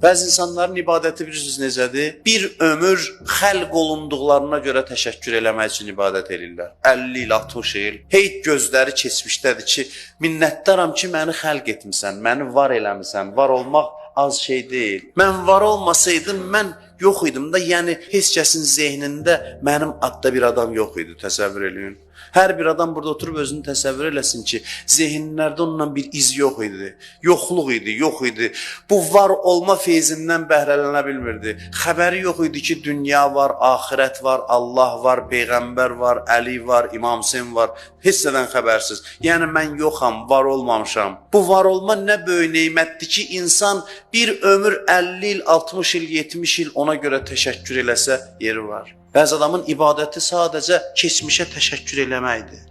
Bəzi insanların ibadəti bilirsiniz necədir? Bir ömür xəlq olunduqlarına görə təşəkkür eləmək üçün ibadət eləyirlər. 50 il, 60 il. Hey gözləri keçmişdədir ki, minnətdaram ki, məni xəlq etmisən, məni var eləmisən. Var olmaq az şey deyil. Mən var olmasaydım, mən yox idim da, yəni heç kəsin zehnində mənim adda bir adam yox idi, təsəvvür eləyin. Hər bir adam burada oturub özünü təsəvvür eləsin ki, zehinlərdə onunla bir iz yox idi. Yoxluq idi, yox idi. Bu var olma feyzindən bəhrələnə bilmirdi. Xəbəri yox idi ki, dünya var, axirət var, Allah var, peyğəmbər var, Əli var, İmam Hüseyn var. Heç nədən xəbərsiz. Yəni mən yoxam, var olmamışam. Bu var olma nə böyük nemətdir ki, insan bir ömür 50 il, 60 il, 70 il ona görə təşəkkür eləsə yeri var. Bəzi adamın ibadəti sadəcə keçmişə təşəkkür eləməkdir.